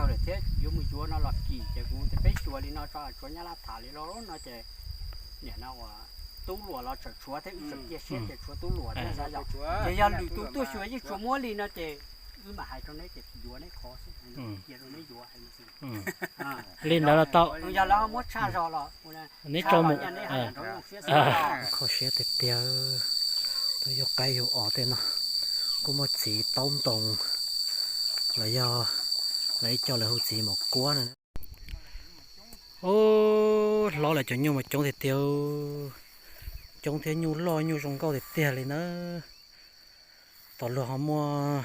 lawm thiab yuav mus yuav no los kim ces kuv tias peb xyuas li no tso, tshuav Nyab Laj tham li los no ces nim no uas tub luam los tseem tshuav thiab, wb tseem cia siab tias tshuav tub luam thiab xav yog, ces yog lwm tus tuaj xyuas yeej tsuas muab li no ces wb mam hais rau neb tias yuav neb qhov xwb, cia rau neb yuav hais li xwb. Li ntawd los tau. Yog lawv ho muab tshaj zog los neb tso mus. Kho siab tiag tiag, tuaj yug qaib yug os tej no kuj muaj txiv taub ntoo los yog lawv ib co lawv hu txiv maum kuab no. Ub, hlob lawv cov nyuj mas coob tiag tiag, coob thiab nyuj loj nyuj zoo nkauj tiag tiag li na. Tom luag ho muaj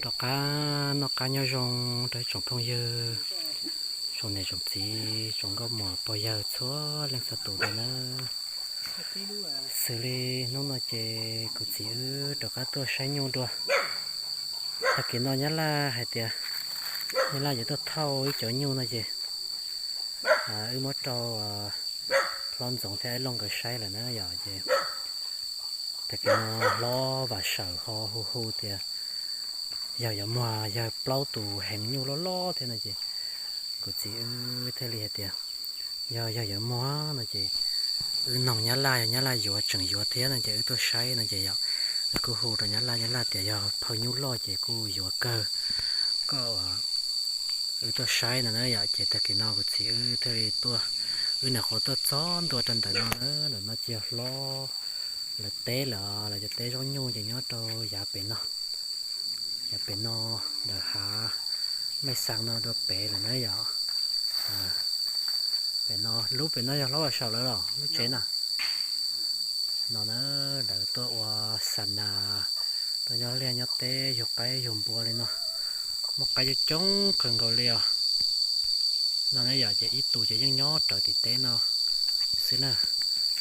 rov qab noj qab nyob zoo rau ib tsoom phooj ywg, tsoom niam tsoom txiv, tsoom nkauj muam pog yawg txhua leej txhua tus ntawd na. Xws li hnub no ces kuv txiv wb rov qab tuaj saib nyuj dua. Tag kis no Nyab Laj hais tias Nyab Laj yuav tuaj thauj ib cov nyuj no ces wb muab rau hlob Ntxoov thiab Aib Looj nkawd saib lawm na yom. Ces tag kis no hlob Vam Sawm ho hu hu tias yog yuav muag yawg plaub tus heev nyuj loj loj thiab no ces kuv txiv wb thiaj li hais tias yog yog yuav muag no ces wb noog Nyab Laj, yog Nyab Laj yuav tseem yuav thiab no ces wb tuaj saib no ces yog wb kuj hu rau Nyab Laj, Nyab Laj tias yog phawj nyuj loj ces kuj yuav kawg, koj wb tuaj saib no na yom. Ces tag kis no kuv txiv wb thiaj li tuaj, wb nyuam qhuav tuaj txog ntua rau ntawm no na, ntawm no ces yog hlob lawv teb lawm, lawv cov teb zaub nyuj ces nyob rau yav pem no, yav pem no ntawm hav Mej Xas no dua pem lawm na yom. Pem no, lub pem no yog hlob Vam Sawm lawv los lub tsev na. No na, lawv tuaj ua xa nas, tuaj nyob liaj nyob teb yug qaib yug npua li no. Muaj qaib coob coob kawg nkaus li os. No na yom, ces ib tus ces yeej nyob rawv tim teb no xwb na,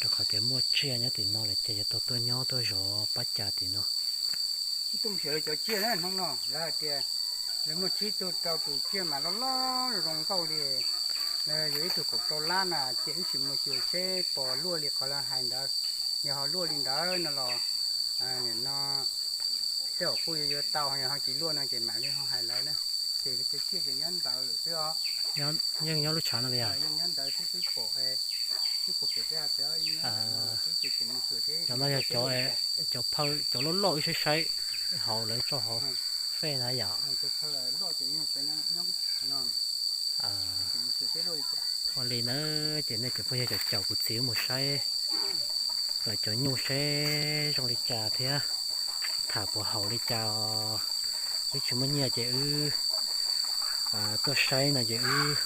rau qhov tias muaj tsiaj nyob tim no lawm ces yuav tau tuaj nyob tuaj zov pab cas tim no. Ib tug xyov lawv cov tsiaj na hnub no lawv hais tias lawv muaj tsib tug rau tus tsiaj mas loj loj zoo nkauj li, yog ib tug kaum rau lab na, ces wb sim mus xyuas seb puas luaj li qhov lawv hais ntawd. Yog ho luaj li ntawd no los nim no tej zaum kuj yuav yuav tau, yog ho tsis luaj no ces mam li ho hais lawv na. Ces lawv cov tsiaj ces nyob ntawd lawm xwb os. Yeej nyob lub tshav no li os. Yeej nyob ntawd xwb, twb pom, twb pom pem tej hav txawv. Cov no yog cov, cov phawj, cov loj loj wb saib saib hauv lawv tso hauv fej na yom. Ua li na, ces nej cov phooj ywg caum caum kuv txiv wb mus saib lawv cov nyuj seb zoo li cas thiab tham puas haum li cas os. Wb tsis muaj nyiaj ces wb tuaj saib no ces wb,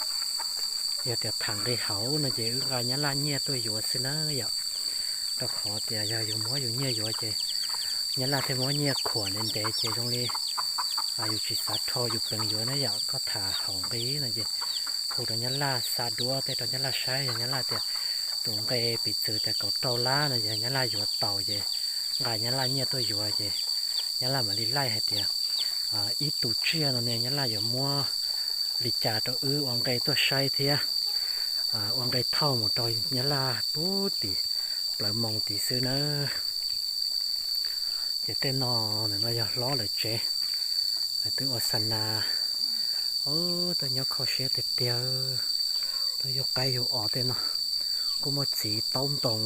yog tias tham nqi hauv no ces wb nqa Nyab Laj nyiaj tuaj yuav xwb na yom. Rau qhov tias yog yus muab yus nyiaj yuav ces Nyab Laj thiaj muab nyiaj khuam ntev ntev ces zoo li yus tsis xav rho yus pleev yuav na yom. Koj tham haum nqi no ces hu rau Nyab Laj xa duab tej rau Nyab Laj saib, yog Nyab Laj tias tus nqe piv txwv tias kaum rau lab no ces Nyab Laj yuav tau ces nqa Nyab Laj nyiaj tuaj yuav ces Nyab Laj mam li laij hais tias ib tug tsiaj no ne Nyab Laj yuav muab li cas rau wb ua nqe tuaj saib thiab ua nqe thauj mus rau Nyab Laj pub tim plawv moos tid xwb nawb. Ces tej no, ntawm no yog hlob lawv tsev, lawv twb ua xa nas, tuaj nyob kho siab tiag tiag, tuaj yug qaib yug os tej no. Kuj muaj txiv taub ntoo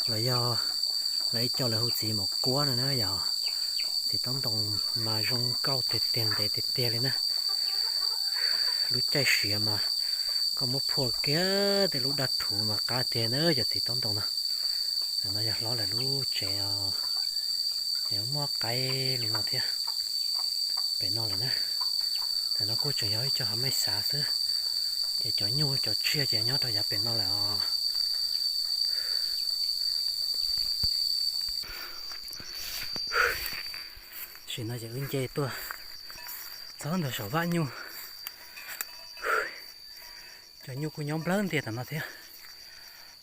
los yog lawv ib co lawv hu txiv maum kuab no na yog txiv taub ntoo mas zoo nkauj tiag tiag ntev tiag tiag li na. Lub caij siav mas koj muab phua kiag tej lub dab rhuv mas qab tiag na yog txiv taub ntoo no. Ntawm no yog hlob lawv lub tsev os, es muaj qaib li no thiab. Pem no lawm na, ntawm no kuj tseem yog ib co hav meej xav xwb, ces cov nyuj cov tsiaj ces nyob rau yav pem no lawm os. Tam sim no ces wb nce tuaj txog ntawm saum vaj nyuj. Cov nyuj kuj nyob nplawg ntiag tom no thiab,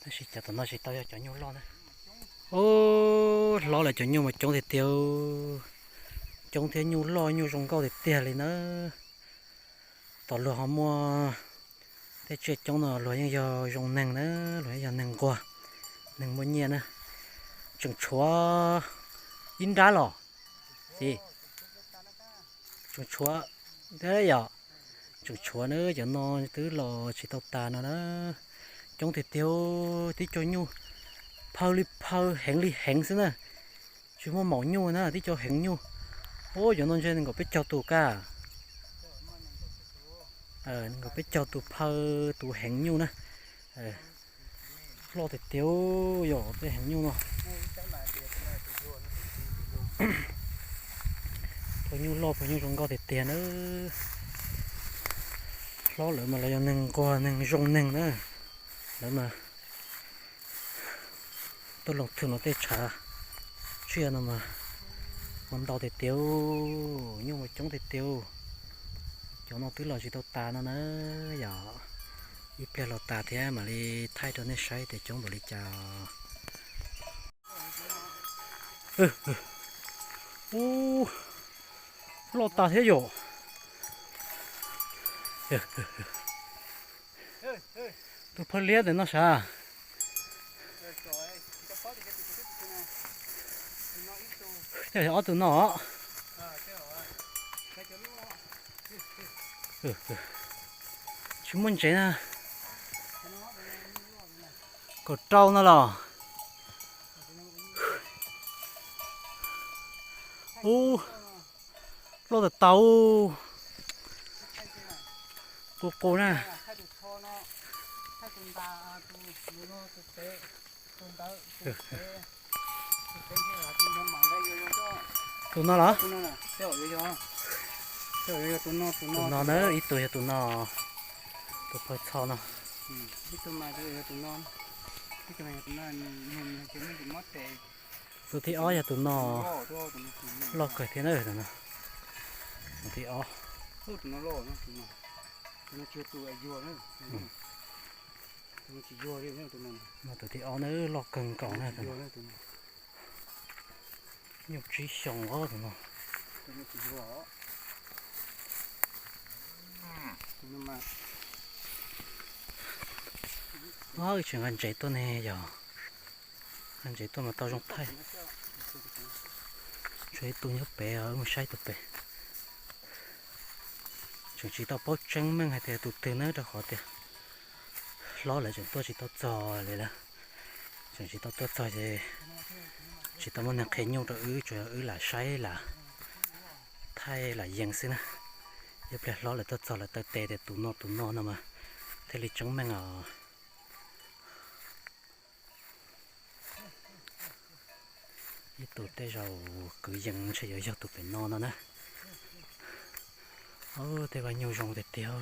tab sis cov tom no tsis tau yog cov nyuj loj na. Ub, hlob lawv cov nyuj mas coob tiag tiag, coob thiab nyuj loj nyuj zoo nkauj tiag tiag li na. Tom luag ho muaj tej tsiaj coob no luag yeej yog zoo neeg na, luag yeej yog neeg nquag, neeg muaj nyiaj na. Tseem tshuav ib nrab los, tseem tshuav Thiab yom, tseem tshuav na, cov no twb los tsis tau tas no na. Coob tiag tiag, tib co nyuj phaw li phaw, heev li heev xwb na. Tsis muaj maum nyuj na, tib co heev nyuj. Ub, cov no ntshe nees nkaum peb caug tus kaj. Nees nkaum peb caug tus phaw, tus heev nyuj na. Loj tiag tiag, yog tej heev nyuj no. Phaw nyuj loj, phaw nyuj zoo nkauj tiag tiag na. Hlob lawv mas lawv yog neeg nquag neeg zoo neeg na. Lawv mas tuaj loo thwm no tej tshav tsiaj no mas ua ntau tiag tiag, nyuj mas coob tiag tiag. Cov no twb los tsis tau tas no na, yog ib pliag los tas thiab mam li thaij rau nej saib tias coob npaum li cas. Ub, loj tas thiab yom. Tus phaw liab ntawm no sav. Tej ob tug no. Tsis muaj ntsev na. Kaum rau no los. Ub, loj tas tau. Qus qus na. Tus no los? Tus no na, ib tug yog tus no, tus phaw txho no. Tus thib ob yog tus no, loj kawg thiab na. Tus thib ob. Tus thib ob na, loj kawg nkaus na. Nyuj tsib xyoos os tus no. Tseem nqa ntsev tuaj ne yog. Nqa ntsev tuaj mas tau zoo thaij. Tshuav ib tug nyob pem, wb mus saib tus pem. Tseem tsis tau paub tseeb meej hais tias tus twg na, rau qhov tias hlob lawv tseem tuaj tsis tau txog li lawm. Tseem tsis tau tuaj txog ces tsis tau muaj neeg qhia nyuj rau wb, tsuas yog wb lam saib lam thaij lam yees xwb na. Ib pliag hlob lawv tuaj txog lawv taw tes tias tus no tus no no mas thiaj li tseeb meej os. Ib tug tej zaum kwv yees ntshe yuav yog tus pem no no na. Tej vaj nyuj zoo tiag tiag.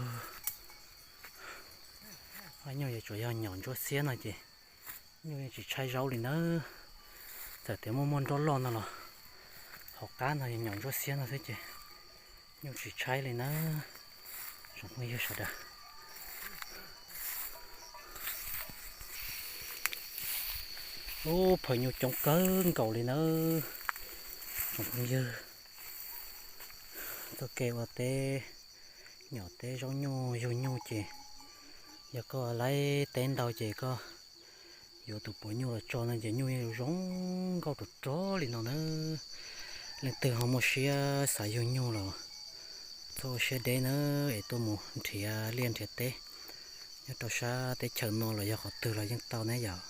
Vaj nyuj yuav tsuas yog nyom ntsuab xiab no ces nyuj yeej tsis tshaib zaub li nawb. Txawm tias muaj muaj nrob loj no los hauv qab no nyom ntsuab xiab no xwb ces nyuj tsis tshaib li nawb tsoom phooj ywg sawv daws. Ub, phaw nyuj coob kawg nkaus li nawb tsoom phooj ywg. Txoj kev ua teb, nyom teb zaub nyuj yug nyuj ces yog koj laib teb ntau ces koj yuav tus puav nyuj los tso no ces nyuj yeej zoo nkauj rog rog li no na. Leej twg ho muaj siab xav yug nyuj los txhob ua siab deb nawb, es tuaj mus nrhiav liaj nrhiav teb nyob rau sab teb chaws no los yog qhov twg los yeej tau ne yom.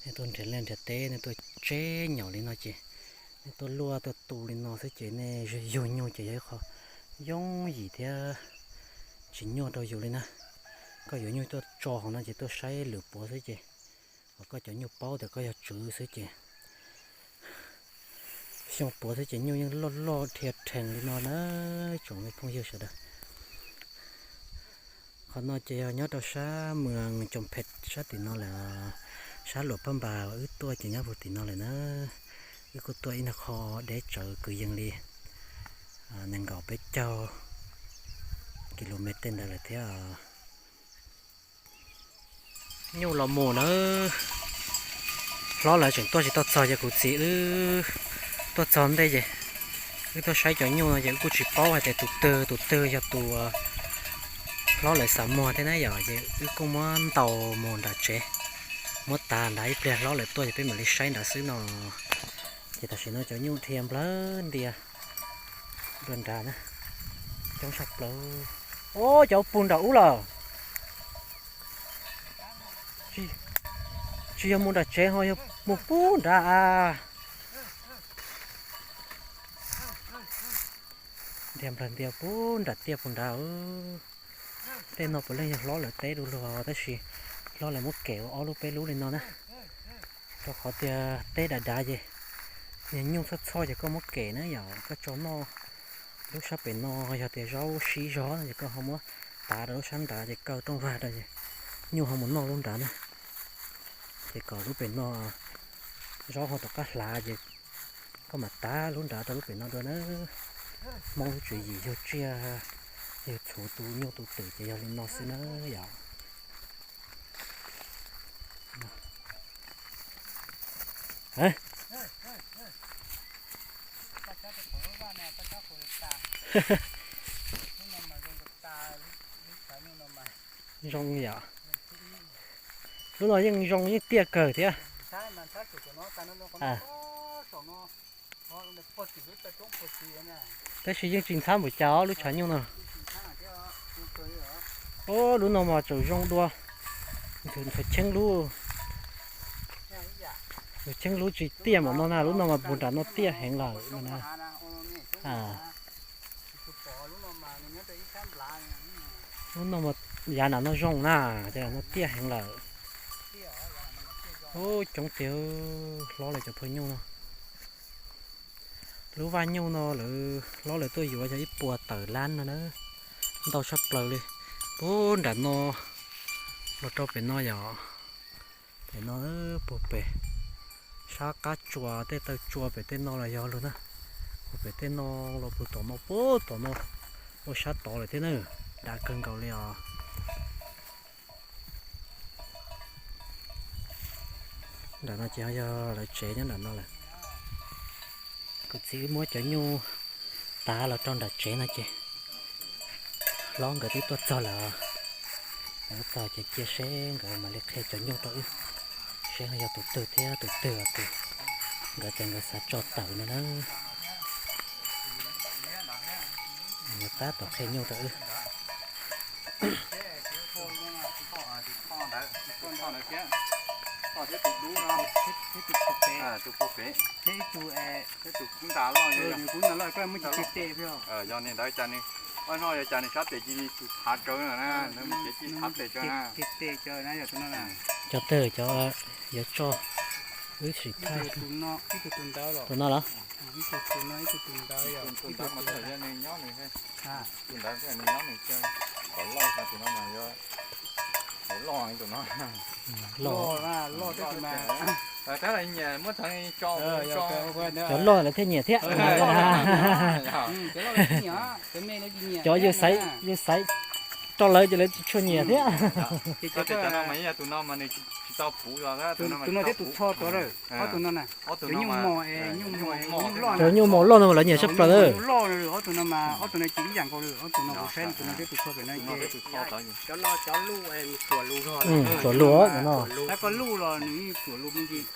Nej tuaj nrhiav liaj nrhiav teb, nej tuaj tseb nyom li no ces nej tuaj luaj tuaj tu li no xwb ces nej yug nyuj ces yog ib qho yooj yim thiab tsis nyuaj rau yus li na. Koj yuav nyuj tuaj tso hauv no ces tuaj saib lwm puav xwb ces kom koj cov nyuj paub tias koj yog tswv xwb ces xyoo puav xwb ces nyuj yeej loj loj dhia rhees li no na tsoom phooj ywg sawv daws. Qhov no ces yog nyob rau sab Moos Coos Phem sab tim no lawm, sab Luam Phab Npas wb tuaj ces nyob puag tim no lawm na. Wb kuj tuaj ib nag qho deb tsawv kwv yees li nees nkaum peb caug kilomev tej ntawd lawm thiab. Nyuj los mus nawb. Hlob lawv tseem tuaj tsis tau txog ces kuv txiv wb tuaj txog ntej ces wb tuaj saib cov nyuj no ces wb kuj tsis paub hais tias tus twg tus twg yog tus hlob lawv xav muag thiab na yom, ces wb kuj muab ntaus mus nram tsev, muab tas nrad ib pliag hlob lawv tuaj ces peb mam li saib nrad xwb no. Ces tam sim no cov nyuj dhia nplawg ntia nrad na. Coob tshaj plaws. Ub, cov puag nram ub lawm. Tsis, tsis yog mus nram tsev ho yog mus puag nrad a. Ntiag nplawg ntiag puag nram tiaj puag nrad. Tej no puav leej yog hlob lawv teb du lug tab sis hlob lawv muab kem ua ob lub peb lub li no na. Rau qhov tias teb dav dav ces yog nyuj txhoj txhoj ces koj muab kem na yom, koj tso noj lub sab pem no, yog tias zaub sib zog no ces koj ho muab tav rau lub sab nrad ces kaw rooj vag rau ces nyuj ho mus noj lub nrad na. Ces kom lub pem no zaub ho rov qab hlav ces koj mam tav lub nrad rau lub pem no dua na. Hmoob lub tswv yim yug tsiaj yug txhuv tu nyuj tu twm ces yog li no xwb na yom. Zoo yom. Lub no yeej zoo yeej tiaj kawg thiab. Tab sis yeej tsis ntxhab npaum cas os lub tshav nyuj no. Ub, lub no mas tseem zoo dua. Ntxhua cheeb lub, ntxhua cheeb lub tsis tiaj npaum no na, lub no mas puag nram no tiaj heev lawm no na. Lub no mas yav nram no zoo na, ces no tiaj heev lawm. Ub, coob tiag, hlob lawv cov phaj nyuj no. Lub vaj nyuj no lawv hlob lawv tuaj yuav yog ib puas tawm lab no na, ntau tshaj plaws li. Puag nram no los rau pem no yom, pem no puag pem sab qab tsua tej taw tsua pem tej no los yog lug na. Puag pem tej no los puag tom no, puag tom no ua sab tod lawm thiab na, dav kawg nkaus li os. Nram no ces yog lawv tsev nyob nram no lawm. Kuv txiv wb muab cov nyuj tav los rau nram tsev no ces hlob nkawd twb tuaj txog lawm. Nkawd tuaj txog ces cia seb nkawd mam li qhia cov nyuj rau wb, seb yog tus twg thiab tus twg os. Nkawd tias nkawd xav tso tawm no na. Nkawd tab tom qhia nyuj rau wb. Yog li ntawd cas nws, oj no yog cas nws sab tes cia li tsis thav tsawv na, nws mus kev tsis thav tes tsawv na. Cov twg cov yuav tso, wb sim thaij. Tus no los? Tus ntawd mas tus ntawd yog nws nyob nws, tus ntawd nws nyob nws, kom loj tus no mas yuav loj tus no. Loj, loj, muab tso, cov loj lawv thiaj nyiam thiab. Cov yus xaiv, yus xaiv rau lawv ces lawv tsis tshua nyiam thiab. Cov no mas ib yam tus no mas nws tsis tau puv, tus no thiab tus txho tod, ob tug no na. Cov nyuj mos, nyuj mos loj no mas lawv nyiam tshaj plaws. Loj, ob tug no mas ob tug no ces ib yam nkaus li, ob tug no kuv saib tus no thiab tus txho pem no ces cov no cov luj, tsuam lus no. Tab koj luj los nws yeej tsuam lus me ntsis.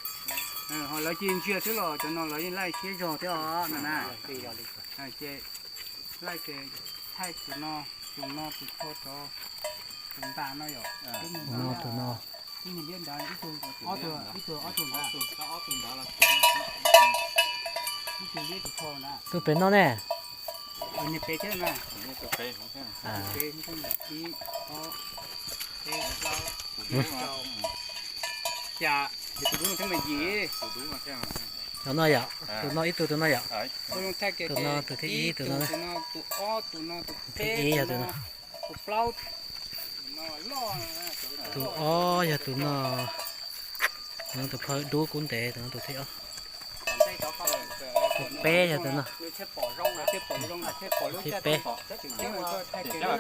Ho lawv cia li ntsia xwb los cov no lawv yeej laij siab zog thiab os no na. Ces laij ces thaij tus no, tus no tus txho tod, tus ntas no yom, tus no tus no, ib tug, ob tug, ib tug ob tug ntawd, ib tug ib tug txho ntawd. Tus pem no ne? Niag pem thiab na. Ib, ob, peb, rau, xya, tus dub no thiab mas yim. Cov no yom, tus no ib tug, tus no yom. Tus no tus thib ib, tus no, tus ob, tus no tus peb, tus no tus plaub. Tus ob yog tus no, tus no tus phawj dub kub ntev, tus no tus thib ob. Tus peb yog tus no. Thib peb. Yog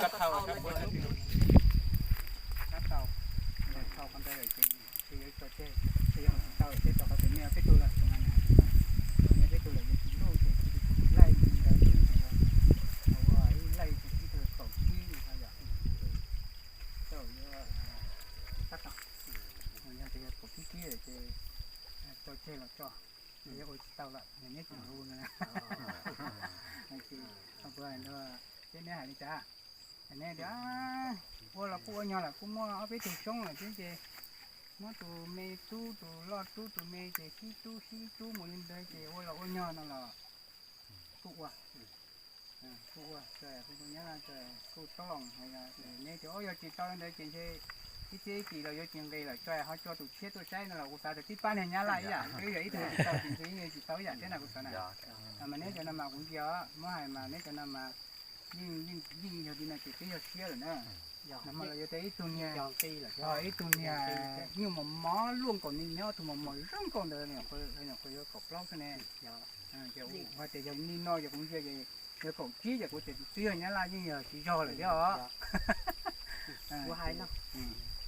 tias kaum tsib kib ces tso tseg los tso, yog ua tsis tau lawm neb tsis hu no. Ces Ces neb hais li cas? Neb tias, ua los kuj ua nyog lawm, kuj muaj ob peb tug xyoob lawm thiab ces muab tus me rub, tus loj rub tus me ces sib rub sib rub mus li ntawd ces ua los ua nyog no los kuj ua, kuj ua, kuj ua, kuj tau los hais, neb tias, o, yog tsis tau li ntawd ces ntshe ib txhia ib kis los yuav tsis nqis lawm, tso ho tso tus tshiab tuaj saib no los kuv xav tias tib pab niag Nyab Laj ib yam, twb yog ib tug tsis tau ces ntshe yeej yuav tsis tau ib yam thiab na kuv xav na. Mas neb cov no mas kuv ntsia, muab hais mas neb cov no mas yeej, yeej yog li no ces twb yog siab lawm na. Nag hmo los yuav tau ib tug niag, ib tug niag nyuj mos mos luaj nkaus ni nyob, tus mos mos zoo nkauj ntawd, nyuam qhuav yuav kaum plaub xwb ne. Ces hais tias yog li no ces kuv ntsia ces yog kaum tsib ces kuv tias twb yog Nyab Laj yeej yog tsis zog lawm thiab os. Kuv hais no,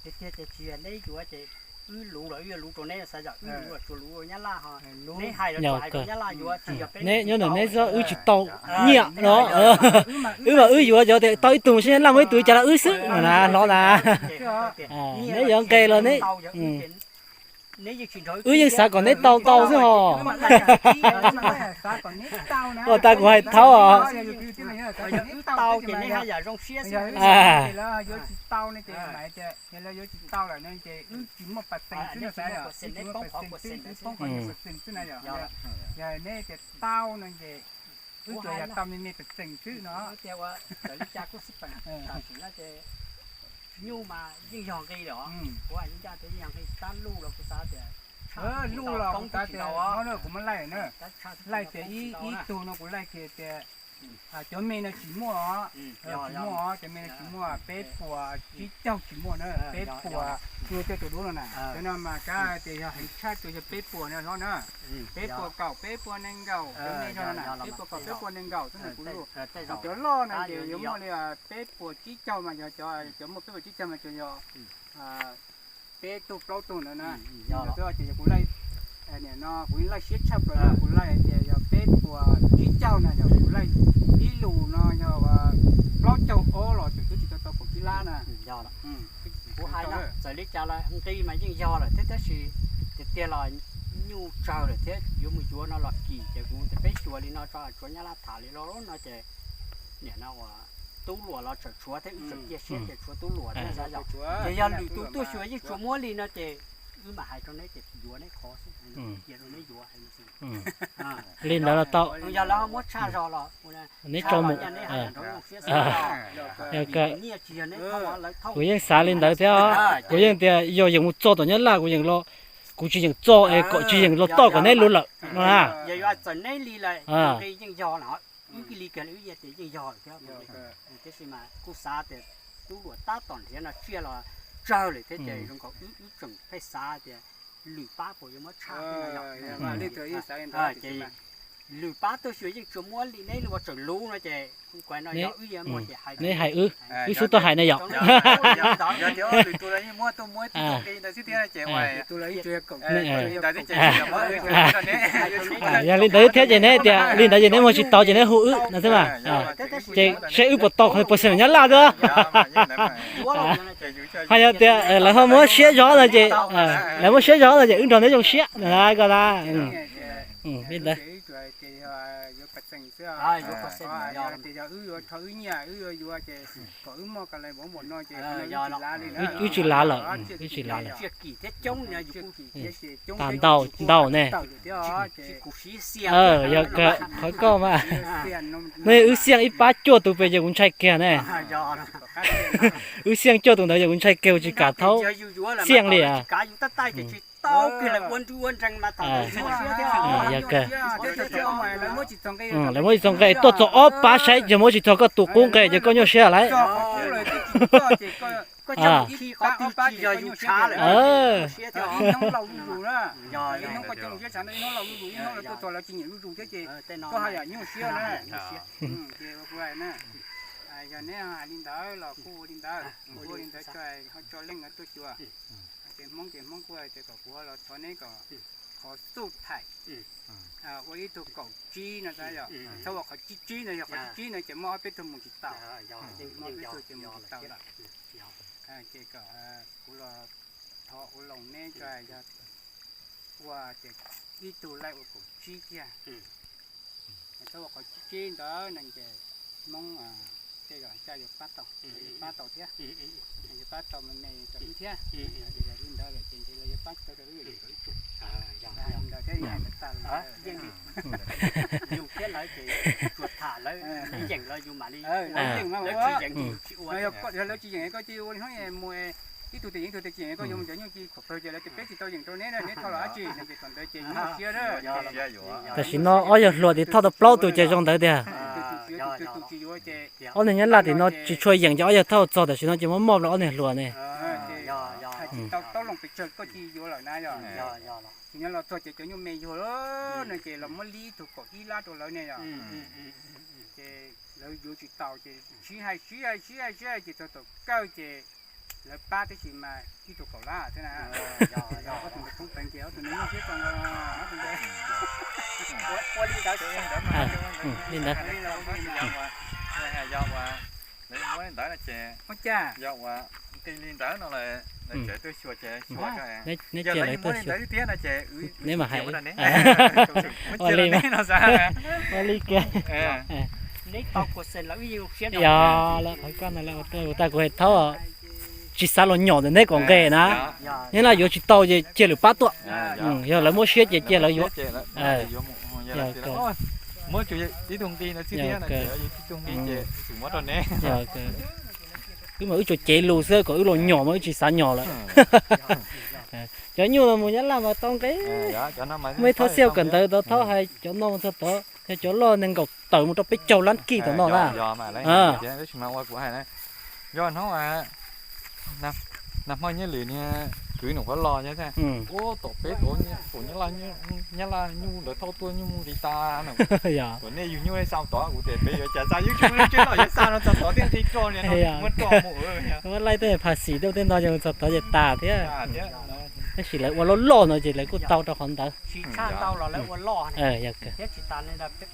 tiag tiag ces tsis yog neb yuav ces wb luv los wb yuav luv rau neb xav yom, wb luv los tsuas luv Nyab Laj ho. Neb hais los tsuas hais rau Nyab Laj yuav, tsis yog peb neb nyob ntawm neb xwb, wb tsis tau nyiaj no. Wb mas wb yuav cov tias tau ib tug xwb, Nyab Laj muaj ib tug cas los wb xwb no na, hnov na. Neb yuav nqe los neb, wb yeej xav kom neb tau ntau xwb hos. Ua tas kuv hais thaub os. Yog neb tias tau no ces wb tsuas yog tau me me pes xeem xwb no. Nyuj mas yeej yog nqi lawm os. Kuv hais li ncaj tias yeej yog nqi, tab luj los kuv xav tias luj los kuv xav tias no kuv muab laij na, laij tias ib tug no kuv laij kiag tias cov me no tsis muaj os, tsis muaj os, cov me no tsis muaj, peb puas tsib caug tsis muaj na, peb puas, nws tej tus dub no na, cov no mas kav tias yog heev tshaj tsuas yog peb puas no hlob na, peb puas kaum, peb puas nees nkaum, cov me no na, peb puas kaum, peb puas nees nkaum xwb na kuv luj. Cov loj no ces yuav muaj li peb puas tsib caug mas yog cov, cov muaj peb puas tsib caug mas tsuas yog peb tug plaub tug ntawd na. Ces yog kuv laij, nim no kuv laij siab tshaj plaws no kuv laij hais tias yog peb puas tsib caug na, yog kuv laij ib lus no yog plaub caug ob los tseem twb tsis tau tau kaum tsib lab na. Kuv hais no txawm li cas los nqi mas yeej yog lawm thiab, tab sis tiag tiag los nyuj tsawg lawm thiab yuav mus yuav no los kim, ces kuv tias peb xyuas li no tso, tshuav Nyab Laj tham li los no ces nim no uas tub luam los tseem tshuav thiab, wb tseem cia siab tias tshuav tub luam thiab xav yom. Ces yog lwm tus tuaj xyuas yeej tsuas muab li no ces wb mam hais rau neb tias yuav neb qhov xwb, cia rau neb yuav. Li ntawd los tau. Yog lawv ho muab tshaj zog los neb tso mus. Kuv yeej xav li ntawd thiab, kuv yeej tias yog yeem mus txog tom Nyab Laj kuv yeej, kuv tsis yeem txog es kom tsis yeem los toj kom neb luv lawm no na. Wb yeej yog, tiam sis mas kuj xav tias tub luam tab tom nrhiav no tsiaj los tsawg lawm thiab ces zoo nkaus wb tseem pheej xav tias lwm pab puas yuav muab tshaj. Lwm pab tuaj xyuas yeej tsuas muab li neb ua tseem luv no ces kuv no yog wb yuav muab ces hais, neb hais wb, wb xub tuaj hais na yom. Yog li ntawd thiab ces neb tias li ntawd ces neb muaj tsis tau ces neb hu wb no xwb mas. Ces seb wb puas tau qhov puas xeem Nyab Laj xwb. Hais yog tias lawv ho muab siab zog no ces, lawv muab siab zog no ces wb nrog neb zoo siab na ko na. Li ntawd. Wb tsis lav lawm, wb tsis lav lawm. Tag ntau ntau ne. Yog qhov koj mas, ne wb xiaj ib pab cuaj tus pem ces kuv ntshai kiag ne. Wb xiaj cuaj tus ntawd ces kuv ntshai kiag, kuv tsis kam thaub xiaj li. Yog kawg. Lawv muab tsis txog nqe, tuaj txog ob pab saib yog muab tsis txog koj tus qub nqe ces koj nyuaj siab lawm. Yog neb hais li ntawd los kuj ua li ntawd, kuj ua li ntawd, ho tso leej tuaj cuag. Ces Hmoob ces Hmoob kuj hais tias kom kuv los thov neb kom qhov xub thaim ua ib tug kaum tsib no, txhob ua qhov tsib tsib no, yog qhov tsib tsib no ces muaj ob peb tug mus tsis tau, muaj ob peb tug ces mus tsis tau lawm. Ces kom kuv los thov ua loos neb tso, yog ua ces ib tug laij ua kaum tsib kiag. Txhob ua qhov tsib tsib ntawd no ces Hmoob Yog yuav pab tau, yuav pab tau thiab, yuav pab tau me me rau wb thiab. Yog li ntawd lawm ces ntshe lawv yuav pab tau rau wb ib tug. Ntawd thiab, yus thiab lawv ces tsuas tham lawv yeem los yus mam li ua, lawv tsis yeem ces yus tsis ua. Yog lawv tsis yeem koj cia ua li hnub mus, ib tug tias yeem ib tug tias tsis yeem, koj yuav mus cov nyuj ci khuam plawg ces lawv tias peb tsis tau yeem rau neb na, neb thauj los dab tsi no ces thaum ntawd ces yus muaj siab na. Tam sim no ob yawg hluas ces thauj tau plaub tus ces zoo ntawd tiag. Tus tsis yuav ces Ob niag Nyab Laj tim no tsis tshua yeem ces ob yawg thauj txog tam sim no ces muab moj rau ob niag hluas ne. Tsis tau taub loo pes tsawg koj cia yuav lawm na yog. Tsis nyob los txog ces cov nyuj me yuag no ces los muab li ib tug kaum ib lab rau lawv ne yog. Ces lawv yuav tsis tau ces sib hais sib hais sib hais sib hais ces txog thaum kawg ces lawv pab tab sis mas ib tug kaum lab thiab na. Ob tug ntawd poob peev ces ob tug ntawd muaj siab tau ob tug ntawd. Ua li ntawd. Li ntawd. Lawv muab li ntawd no ces, ua cas yog ua nqi li ntawd no lawm, lawv tseem tuaj xyuas ces xyuas, neb cia lawv tuaj xyuas, neb mam hais. Ua li, ua li kiag. Yog lawv qhov koj no lawv ua tag kuv hais thaub, tsis xav los nyom ntawm neb kom nqes na. Neb na yuav tsis tau ces cia lwm pab tuaj. Yog lawv muab siab ces cia lawv yuav. Muab ib tug nqi ntawd txij thiab, ib tug nqi ces txwm muab rau neb. Wb mas wb tsuas cev lus xwb, kom wb los nyom mas wb tsis xav nyom lawm. Cov nyuj los mus Nyab Laj mas tau nqe. Muaj ib thaub xiab kawm ntawv tau thaub hais cov no mus txog tod, yog cov loj nees nkaum tawm mus rau peb caug lab kij tom no na. Yog hnub nag hmo nyiaj lwm niag kwv nws qhuav los nyob, ua tom peb tom Nyab Laj, Nyab Laj nyuj ntawd thauj tuaj nyuj nqis tas no. Tom nej yug nyuj xa tod kuv tias peb yuav cas xa, yug tsis muaj neeg tseb los yuav xa no txog tod thiaj nqis rog li no, muab rog mus. Muab laij tej phas xim tej no ces txog tod ces tas thiab. Tab sis lawv ua loj loj no ces lawv kuj tau rau qhov ntawd. Yog,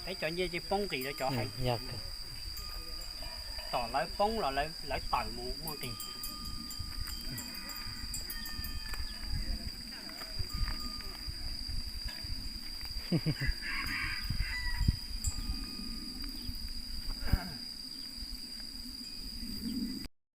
peb cov nyiaj ces poob nqis rau cov heev. Tom lawv poob los lawv tawm mus muaj nqis.